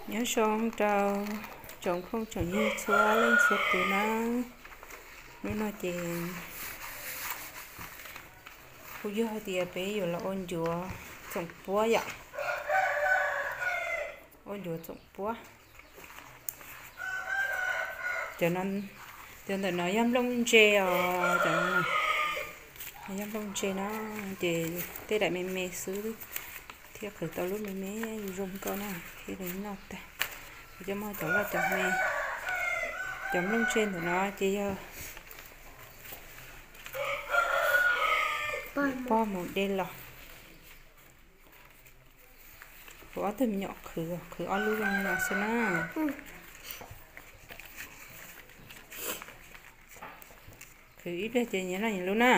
Nyob zoo rau tsoom phooj tsoom ywg txhua leej txhua tus na. Hnub no ces kuj yog hais tias peb yuav los ua ncuav txoom puab yom. Ua ncuav txoom puab. Cov ntawm no yog nplooj ntse os, cov no yog nplooj ntse no, ces tej daim me me xwb thiaj qhwv tau lub me me zoo nkauj na, thiaj li noj tag. Kuv coj muab cov loj cov me, cov nplooj ntse ntawm no ces yog pog mus de los. Kuv ob tug me nyuam qhwv, qhwv ob lub zoo no xwb na. Qhwv ib pliag ces nyias noj nyias lub na.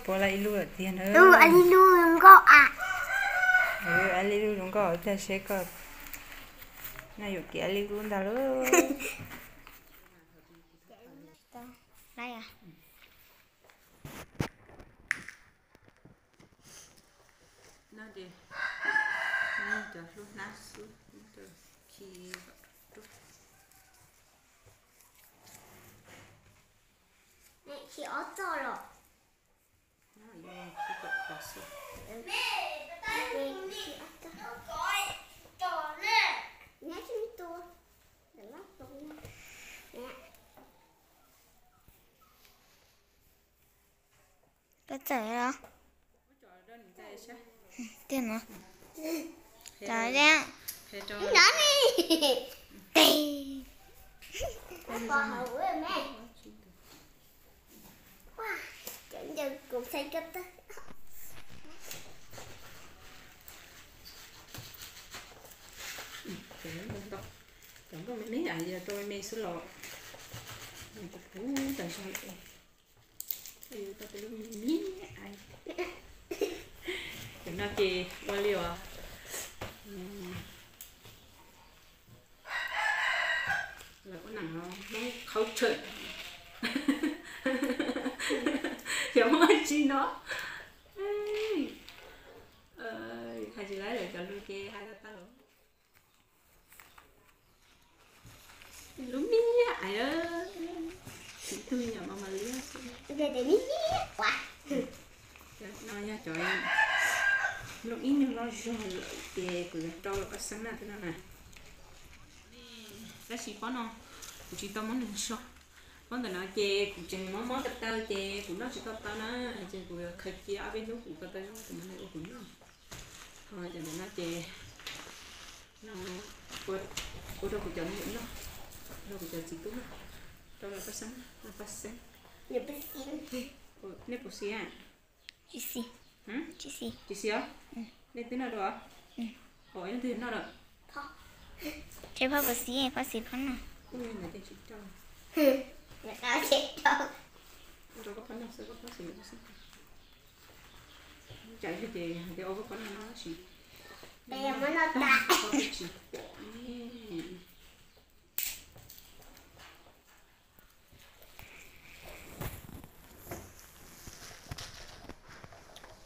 Puav lawm ib lub lawm tiag na. Ib lub zoo nkauj, ib lub zoo nkauj, ib pliag seb koj noj yuam kev ib lub ntag lauj. No ces cov hlub hnab xwb, khi kom rub. Khi ob txoj los? Khi kom qhov xwb. Koj txawm los? Tiag no. Cov no. Cov nplooj me me, yog rau me me xwb los puv tas zog lawm. Tau lub me me. Cov no ces ua li os. Lawv ua neeg Hmoob qhaub tshawm. Cov Hmoob tsis no. Hais tsis laib lawm, cov lus ces hais tag tag lawm. Lub me me, tsis tug me nyuam mas mas liab xwb. No yog cov nplooj ib nyuag loj zog lawm ces kuv yuav rau los paj xeeb na, twb no na. Tab sis pob no kuv tsis tau muab nws zog. Pob ntawm no ces kuv tseem mob mob taw taw ces kuv noj tsis tau taw na, ces kuv yuav khaws cia ob peb hnub kuv ko taw zoo kuv mam li ua kuv noj. Ho cov ntawm no ces ua rau kuv cov me nyuam noj, rau kuv cov txiv tub noj, rau los paj xeeb, los paj xeeb. Nej puas xis? Tsis xis. Tsis xis os? Nej twb noj dua os? Ua ib leeg twg noj lawm? Ces phoj puas xis, phoj xis phoj noj. Rau koj phoj noj xwb, koj phoj xis lawm xwb. Tsam ib pliag ces hais tias ua koj phoj noj no tab sis koj twb tsis pom ne.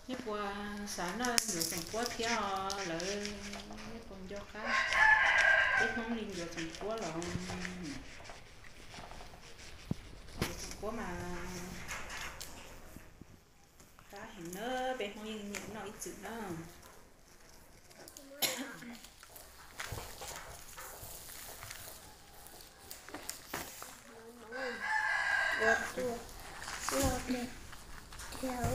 Nej puas xav noj ncuav txoom puab thiab os lawv? Nej puas nco qab peb Hmoob li ncuav txoom puab los? Ncuav txoom puab mas qab heev na, peb Hmoob yeej nyiam noj ib txwm na. Ua tuaj loj tiag tiag.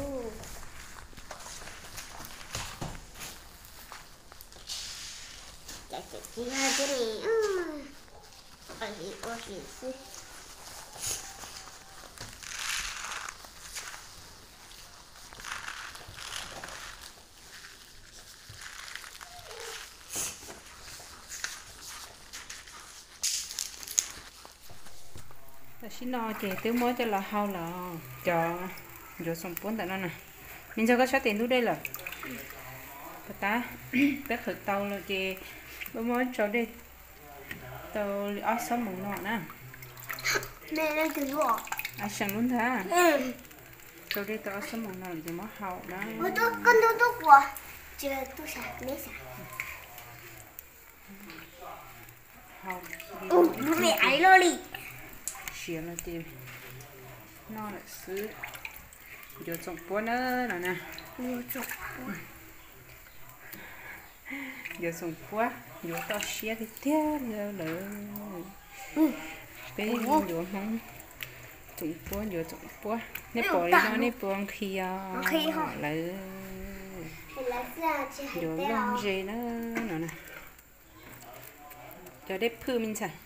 Cov txiv txiv thiab ne, ua li xwb. Tam sim no ces twb muab coj los hau lawm cov ncuav txoom puab ntawm no na. Me ntxog koj sab tes ntub dej lawm. Puas tab? Peb qhwv tau lawm ces muab muab tsau dej tau li ob xuab moos no na. Ab seem lub ntag. Rau dej tau ob xuab moos no lawm ces muab hau na. Hau siav los ces noj lawm xwb. Ncuav txoom puab na no na. Ncuav txoom puab, ncuav toj siab tiag tiag li lawm. Peb ncuav Hmoob txoom puab, ncuav txoom puab. Nej pom li no nej puas nqhis os lawm? Ncuav loj ze na no na. Cov dej phwj me ntxhais,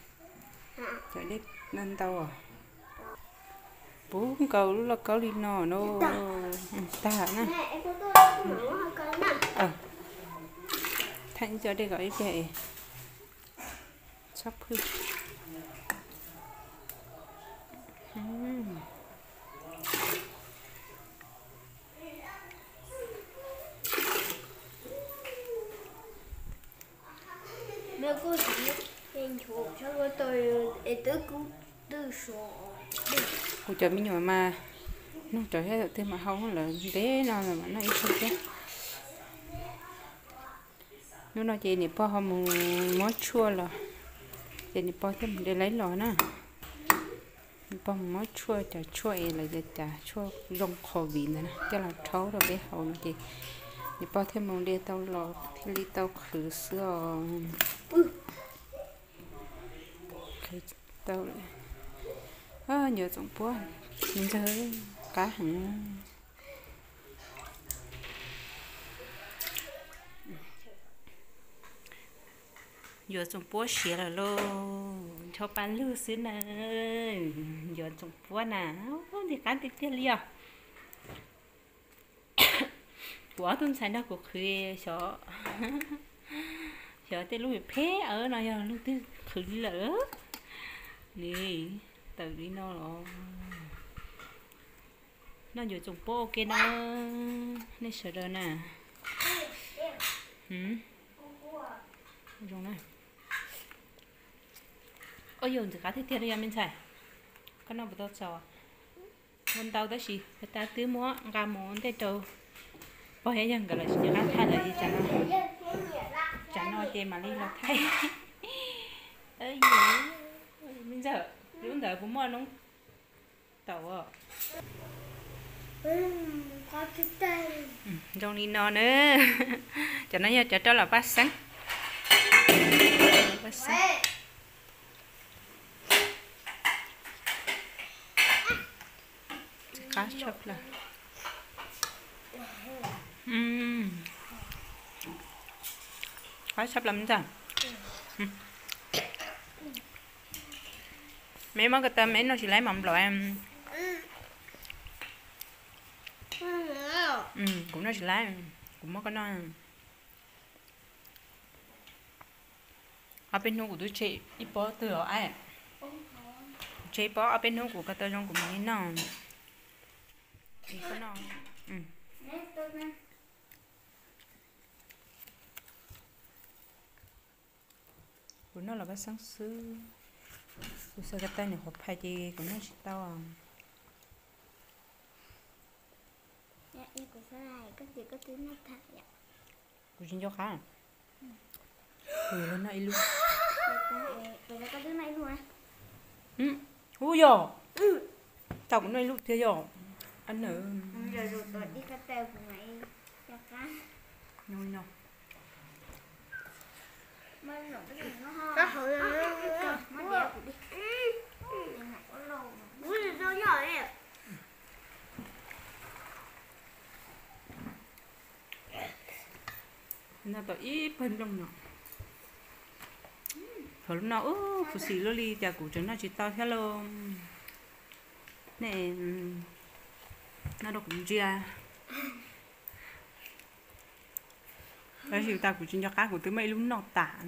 cov dej ntau os. Puv nkaus lub lauj kaub li no no. Tag na. Thaij cov dej kom ib pliag es txhob phwj. Kuv cov me nyuam mas nug cov thiab tam twg mas hau lawm ntev no los mam noj ib tug thiab. Hnub no ces niam pog ho mus muab tshuaj los, ces niam pog thiaj mus de laib los na. Niam pog mus muab tshuaj, cov tshuaj es lawv tias cas tshuaj zoo COVID ntawd na coj los rhaub rau peb haus no ces niam pog thiaj mus de tau los thiaj li tau qhwv xwb os. Qhwv tau lawm. Ncuav txoom puab, me ntxawg, qab heev. Ncuav txoom puab siav lawm lauj, ncho pa lug xwb na. Ncuav txoom puab na, ntxim qab tiag tiag li os. Kuv ob tug ntxhais nrog kuv qhwv, xyov, xyov tej lub phem awb no yog lub twg qhwv li lawm. Li, tawm li no los. Noj ncuav txoom puab ua ke na, nej sawv daws na. Zoo na. Ua yus ntxim qab tiag tiag li yog me ntxhais. Koj noj puas tau txaus? Muaj ntau tab sis tas twb muab nqa mus ntej rau pog thiab yawg nkawd lawm tsis nco qab thaij lawm es tsam no ces mam li los thaij. Me ntxawg, lub ntawd puas muaj noob taum? Zoo li no na. Cov no yog cov rau los paj xeeb. Paj xeeb. Qab tshaj plaws. Qab tshaj plaws me ntxawg. Me muab ko taw me noj tsis laib mas nplaum. Kuv noj tsis laib, kuv muab koj noj. Ob peb hnub kuv twb tseg ib pob twg os. Tseg ib pob, ob peb hnub kuv ko taw zoo kuv mam li noj. Kuv noj los paj xeeb xwb. Kuv xav ko taw nws qhuav phais ces kuv noj tsis tau. Kuv tsis nco qab. Kuv yuav noj ib lub. Ub yog, tau kuv noj ib lub thiab yog. Noj tau ib pawg nplooj no. Thaum lub no ub khuv xim luaj li cas kuv tseem noj tsis tau thiab lauj. Nej noj rau kuv ntsia. Tab sis tas kuv tsis nco qab kuv twb muab ib lub noj tas.